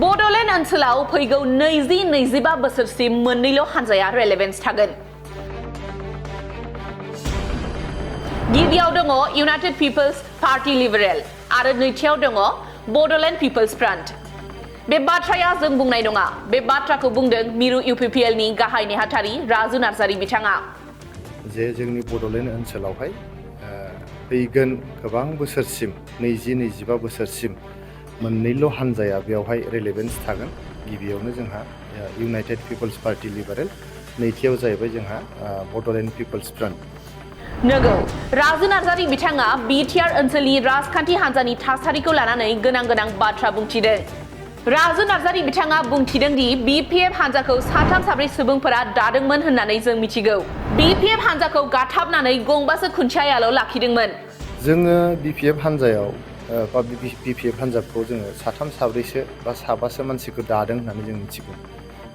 बड'लेण्ड ओनसोलाव फैगौ 20-25 बोसोरसिम मोननैल' हानजाया रेलेभेन्स थागोन। गिबियाव दङ इउनाइटेड पिपल्स पार्टी लिबारेल आरो नैथियाव दङ बड'लेण्ड पिपल्स फ्रन्ट। बे बाथ्राया जों बुंनाय नङा, बे बाथ्राखौ बुंदों मिरु इउपिपिएलनि गाहाय नेहाथारि राजु नार्जारि बिथाङा। जे जोंनि बड'लेण्ड ओनसोलावहाय फैगोन गोबां बोसोरसिम 20-25 बोसोरसिम मोननैल' हानजाया बेवहाय रेलेभेन्स थागोन। गिबियावनो जोंहा इउनाइटेड पिपल्स पार्टी लिबारेल, नैथियाव जाहैबाय जोंहा बड'लेण्ड पिपल्स फ्रन्ट। नोंगौ, राजु नार्जारि बिथाङा बिटिआर ओनसोलनि राजखान्थि हान्जानि थासारिखौ लानानै गोनां बाथ्रा बुंथिदों। राजु नार्जारि बिथाङा बुंथिदों दि बिपिएफ हान्जाखौ साथाम साब्रै सुबुंफोरा दादोंमोन होननानै जों मिथिगौ। बिपिएफ हान्जाखौ गाथाबनानै गंबासो खुन्थियायाल' लाखिदोंमोन। जोङो बिपिएफ हान्जायाव बा बिपिएफ हान्जाखौ जोङो साथाम साब्रैसो बा साबासो मानसिखौ दादों होननानै जों मिथिगौ।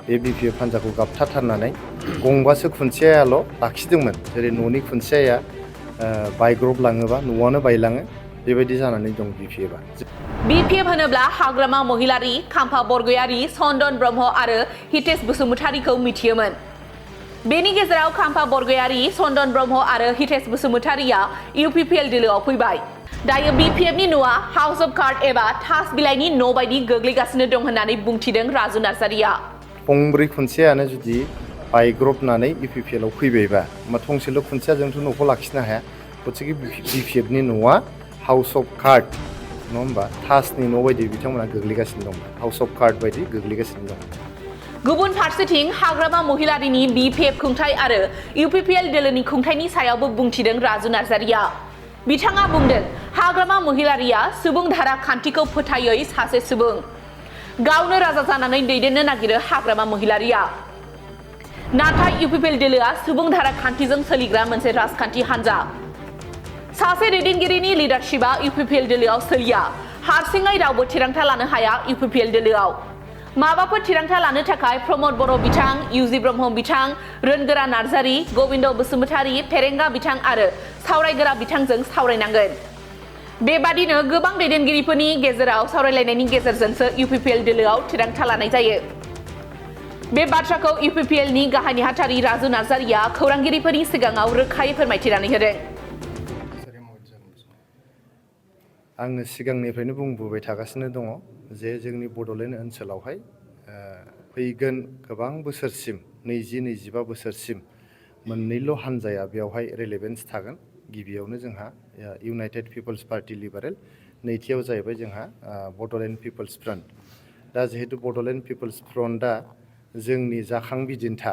बे बिपिएफ हान्जाखौ गाबथाथारनानै गंबासो खुन्थियायाल' लाखिदोंमोन। जेरै न'नि खुन्थियाया बायग्रबलाङोबा न'आनो बायलाङो, बेबायदि जानानै दं बिपिएफआ। बिपिएफ होनोब्ला हाग्रामा महिलारि, खाम्फा बरगयारि, चन्दन ब्रह्म आरो हितेश बसुमतारिखौ मिथियोमोन। बेनि गेजेराव खाम्फा बरगयारि, चन्दन ब्रह्म आरो हितेश बसुमतारिया इउपिपिएल दोलोआव फैबाय। दायो बिपिएफनि न'आ हाउस अफ कार्ड एबा थास बिलाइनि न' बायदि गोग्लैगासिनो दं होननानै बुंथिदों राजु नार्जारिया। थंब्रै खुन्थियायानो जुदि बायग्रबनानै इउपिपिएलआव फैबायबा, होमबा थंसेल' खुन्थियाजोंथ' न'खौ लाखिनो हाया। गतिके बिपिएफनि न'आ हाउस अफ कार्ड, नङा होमबा, थासनि न' बायदि बिथांमोना गोग्लैगासिनो दं, हाउस अफ कार्ड बायदि गोग्लैगासिनो दं। गुबुन फारसेथिं हाग्रामा महिलारिनि बिपिएफ खुंथाय आरो इउपिपिएल दोलोनि खुंथायनि सायावबो बुंथिदों राजु नार्जारिया। बिथाङा बुंदों, हाग्रामा महिलारिया सुबुं धारा खान्थिखौ फोथायै सासे सुबुं। गावनो राजा जानानै दैदेननो नागिरो हाग्रामा महिलारिया। नाथाय इउपिपिएल दोलोआ सुबुं धारा खान्थिजों सोलिग्रा मोनसे राजखान्थि हान्जा। सासे दैदेनगिरिनि लिडारशिपआ इउपिपिएल दोलोआव सोलिया। हारसिङै रावबो थिरांथा लानो हाया इउपिपिएल दोलोआव। माबाफोर थिरांथा लानो थाखाय प्रमद बर' बिथां, इउजि ब्रह्म बिथां, रोनगोरा नार्जारि, गबिन्द बसुमतारि, फेरेंगा बिथां आरो सावरायगोरा बिथांजों सावरायनांगोन। बेबादिनो गोबां दैदेनगिरिफोरनि गेजेराव सावरायलायनायनि गेजेरजोंसो इउपिपिएल दोलोआव थिरांथा लानाय जायो। बे बाथ्राखौ इउपिपिएलनि गाहाय नेहाथारि राजु नार्जारिया खौरांगिरिफोरनि सिगाङाव रोखायै फोरमायथिनानै होदों। आङो सिगांनिफ्रायनो बुंबोबाय थागासिनो दङ जे जोंनि बड'लेण्ड ओनसोलावहाय फैगोन गोबां बोसोरसिम 20-25 बोसोरसिम मोननैल' हानजाया बेवहाय रेलेभेन्स थागोन। गिबियावनो जोंहा इउनाइटेड पिपल्स पार्टी लिबारेल, नैथियाव जाहैबाय जोंहा बड'लेण्ड पिपल्स फ्रन्ट। दा जिहेतु बड'लेण्ड पिपल्स फ्रन्टआ जोंनि जाखां बिदिन्था,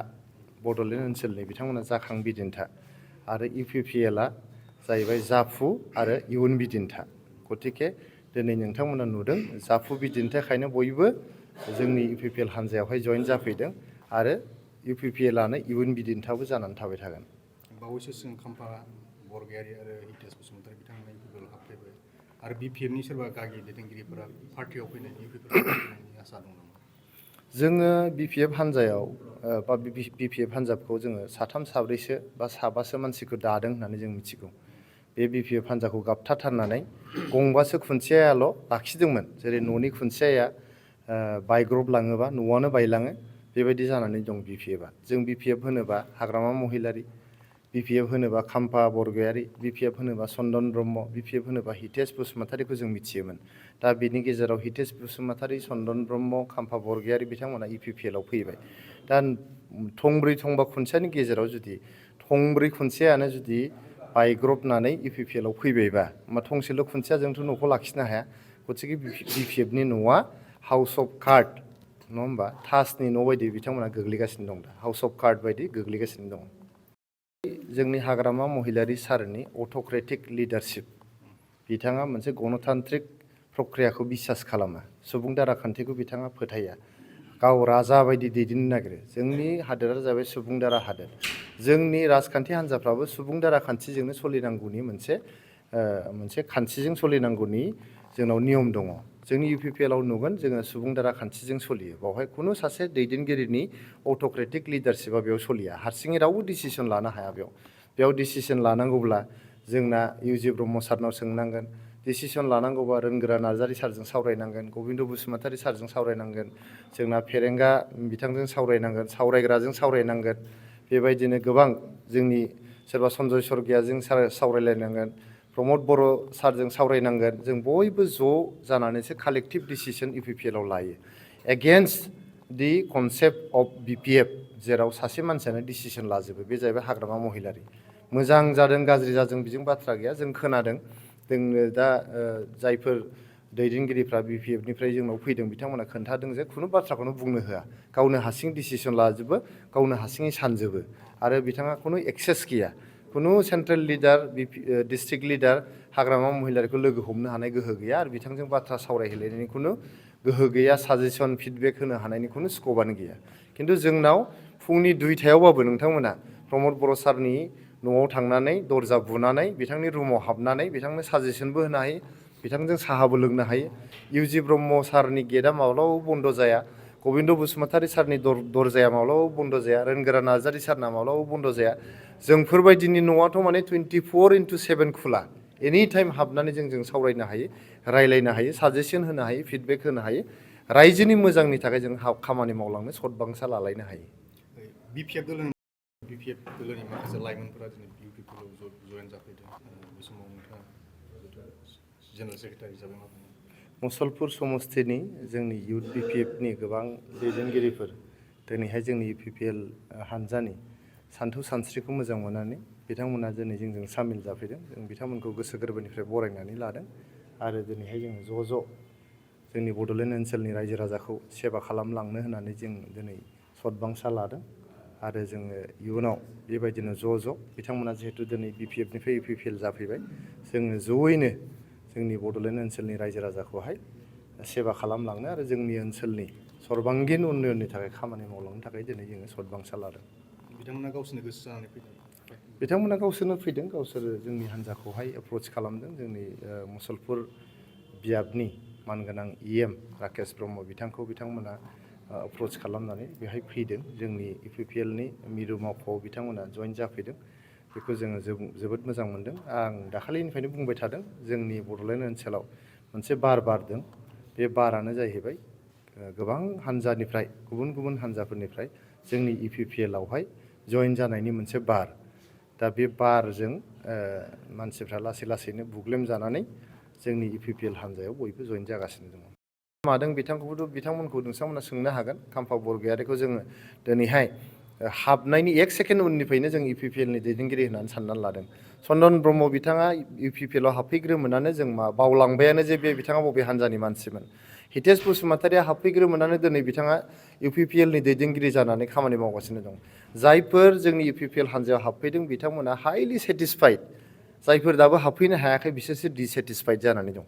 बड'लेण्ड ओनसोलनि बिथांमोना जाखां बिदिन्था, आरो इउपिपिएलआ जाहैबाय जाफु आरो इयुन बिदिन्था। गतिके दिनै नोंथांमोना नुदों जाफु बिदिन्थाखायनो बयबो जोंनि इउपिपिएल हान्जायावहाय जइन जाफैदों आरो इउपिपिएलआनो इयुन बिदिन्थाबो जानानै थाबाय थागोन। बावैसो सिगां खाम्फा बरगयारि आरो हितेश बसुमतारि बिथांमोना इउपिपिएलआव हाबफैबाय आरो बिपिएफनि सोरबा गागि दैदेनगिरिफोरा पार्टियाव फैनायनि इउपिपिएलआव फैनायनि आसा दं नामा? जोङो बिपिएफ हान्जायाव बा बिपिएफ हान्जाखौ जोङो साथाम साब्रैसो बा साबासो मानसिखौ दादों होननानै जों मिथिगौ। बे बिपिएफ हान्जाखौ गाबथाथारनानै गंबासो खुन्थियायाल' लाखिदोंमोन। जेरै न'नि खुन्थियाया बायग्रबलाङोबा न'आनो बायलाङो, बेबायदि जानानै दं बिपिएफआ। जों बिपिएफ होनोबा हाग्रामा महिलारि, बिपिएफ होनोबा खाम्फा बरगयारि, बिपिएफ होनोबा चन्दन ब्रह्म, बिपिएफ होनोबा हितेश बसुमतारिखौ जों मिथियोमोन। दा बेनि गेजेराव हितेश बसुमतारि, चन्दन ब्रह्म, खाम्फा बरगयारि बिथांमोना इउपिपिएलआव फैबाय। दा थंब्रै थंबा खुन्थियानि गेजेराव जुदि थंब्रै खुन्थियायानो जुदि बायग्रबनानै इउपिपिएलआव फैबायबा, होमबा थंसेल' खुन्थियाजोंथ' न'खौ लाखिनो हाया। गतिके बिपिएफनि न'आ हाउस अफ कार्ड, नङा होमबा, थासनि न' बायदि बिथांमोना गोग्लैगासिनो दं, दा हाउस अफ कार्ड बायदि गोग्लैगासिनो दं। जोंनि हाग्रामा महिलारि सारनि अट'क्रेटिक लिडारशिप, बिथाङा मोनसे गणतान्त्रिक प्रक्रियाखौ बिसास खालामा, सुबुं दारा खान्थिखौ बिथाङा फोथाया, गाव राजा बायदि दैदेननो नागिरो। जोंनि हादोरा जाबाय सुबुं दारा हादोर। जोंनि राजखान्थि हान्जाफ्राबो सुबुं दारा खान्थिजोंनो सोलिनांगौनि मोनसे खान्थिजों सोलिनांगौनि जोंनाव नियम दङ। जोंनि इउपिपिएलआव नुगोन जोङो सुबुं दारा खान्थिजों सोलियो। बावहाय खुनु सासे दैदेनगिरिनि अट'क्रेटिक लिडारशिपआ बेयाव सोलिया। हारसिङै रावबो डिसिसन लानो हाया। बेयाव डिसिसन लानांगौब्ला जोंना इउजि ब्रह्म सारनाव सोंनांगोन, डिसिसन लानांगौबा रोनगोरा नार्जारि सारजों सावरायनांगोन, गबिन्द बसुमतारी सारजों सावरायनांगोन, जोंना फेरेंगा बिथांजों सावरायनांगोन, सावरायग्राजों सावरायनांगोन, बेबायदिनो गोबां जोंनि सोरबा सन्जय सरगियाजों सावरायलायनांगोन, प्रमद बर' सारजों सावरायनांगोन। जों बयबो ज' जानानैसो कालेक्टिभ डिसिसन इउपिपिएलआव लायो against the concept of BPF, जेराव सासे मानसियानो डिसिसन लाजोबो। बे जाहैबाय हाग्रामा महिलारि। मोजां जादों गाज्रि जादों बिजों बाथ्रा गैया, जों खोनादों। जोंनो दा जायफोर दैदेनगिरिफ्रा बिपिएफनिफ्राय जोंनाव फैदों बिथांमोना खोन्थादों जे खुनु बाथ्राखौनो बुंनो होआ, गावनो हारसिं डिसिसन लाजोबो, गावनो हारसिङै सानजोबो, आरो बिथाङा खुनु एक्सेस गैया। खुनु सेन्ट्रेल लिडार, डिस्ट्रिक्ट लिडार, हाग्रामा महिलारिखौ लोगो हमनो हानाय गोहो गैया, आरो बिथांजों बाथ्रा सावरायहैलायनायनि खुनु गोहो गैया, साजेसन फिडबेक होनो हानायनि खुनु स्क'पआनो गैया। खिन्थु जोंनाव फुंनि 2टायावबाबो नोंथांमोना प्रमद बर' सारनि न'आव थांनानै दरजा बुनानै बिथांनि रुमाव हाबनानै बिथांनो साजेसनबो होनो हायो, बिथांजों साहाबो लोंनो हायो। इउजि ब्रह्म सारनि गेटआ माब्लाबाबो बन्द जाया, गबिन्द बसुमतारी सारनि दरजाया माब्लाबाबो बन्द जाया, रोनगोरा नार्जारि सारना माब्लाबाबो बन्द जाया। जोंफोरबायदिनि न'आथ' माने 24/7 खुला, एनि टाइम हाबनानै जोंजों सावरायनो हायो, रायलायनो हायो, साजेसन होनो हायो, फिडबेक होनो हायो। रायजोनि मोजांनि थाखाय जों खामानि मावलांनो सदबांसा लालायनो हायो। बिपिएफ दोलोनि माखासे लाइमोनफोरा दिनै इउपिपिएलआव जयेन जाफैदों। बे समाव नोंथाङा जेनेरेल सेक्रेटारि हिसाबै मा बुङो? मुसलपुर समस्तिनि जोंनि इउथ बिपिएफनि गोबां दैदेनगिरिफोर दिनैहाय जोंनि इउपिपिएल हानजानि सान्थौ सानस्रिखौ मोजां मोननानै बिथांमोना दिनै जोंजों सामिल जाफैदों। जों बिथांमोनखौ गोसो गोरबोनिफ्राय बरायनानै लादों, आरो दिनैहाय जोङो ज' जोंनि बड'लेण्ड ओनसोलनि रायजो राजाखौ सेबा खालामलांनो होननानै जों दिनै सदबांसा लादों। आरो जोङो इयुनाव बेबायदिनो ज' बिथांमोना जिहेतु दिनै बिपिएफनिफ्राय इउपिपिएल जाफैबाय, जोङो ज'यैनो जोंनि बड'लेण्ड ओनसोलनि रायजो राजाखौहाय सेबा खालामलांनो आरो जोंनि ओनसोलनि सर्बांगिन उन्नयननि थाखाय खामानि मावलांनो थाखाय दिनै जोङो सदबांसा लादों। बिथांमोना गावसोरनो गोसो जानानै फैदों? बिथांमोना गावसोरनो फैदों, गावसोर जोंनि हान्जाखौहाय एप्रच खालामदों। जोंनि मुसलपुर बियाबनि मानगोनां इएम राकेश ब्रह्म बिथांखौ बिथांमोना एप्रच खालामनानै बेहाय फैदों। जोंनि इउपिपिएलनि मिरु मावख'आव बिथांमोना जयेन जाफैदों। बेखौ जोङो जोबोद मोजां मोनदों। आं दाखालिनिफ्रायनो बुंबाय थादों, जोंनि बड'लेण्ड ओनसोलाव मोनसे बार बारदों। बे बारानो जाहैबाय गोबां हान्जानिफ्राय, गुबुन हान्जाफोरनिफ्राय जोंनि इउपिपिएलआवहाय जयेन जानायनि मोनसे बार। दा बे बारजों मानसिफ्रा लासैनो बुग्लेम जानानै जोंनि इउपिपिएल हान्जायाव बयबो जयेन जागासिनो दङ। मादों बिथांमोनखौ नोंथांमोना सोंनो हागोन। खाम्फा बरगयारिखौ जोङो दिनैहाय हाबनायनि 1 सेकेन्ड उननिफ्रायनो जों इउपिपिएलनि दैदेनगिरि होननानै साननानै लादों। चन्दन ब्रह्म बिथाङा इउपिपिएलआव हाबफैग्रोमोनानो जों बावलांबायानो जे बिथाङा बबे हान्जानि मानसिमोन। हितेश बसुमतारीया हाबफैग्रोमोनानो दिनै बिथाङा इउपिपिएलनि दैदेनगिरि जानानै खामानि मावगासिनो दं। जायफोर जोंनि इउपिपिएल हान्जायाव हाबफैदों बिथांमोना हाइलि सेटिसफाइड, जायफोर दाबो हाबफैनो हायाखै बिसोरसो डिसेटिसफाइड जानानै दं।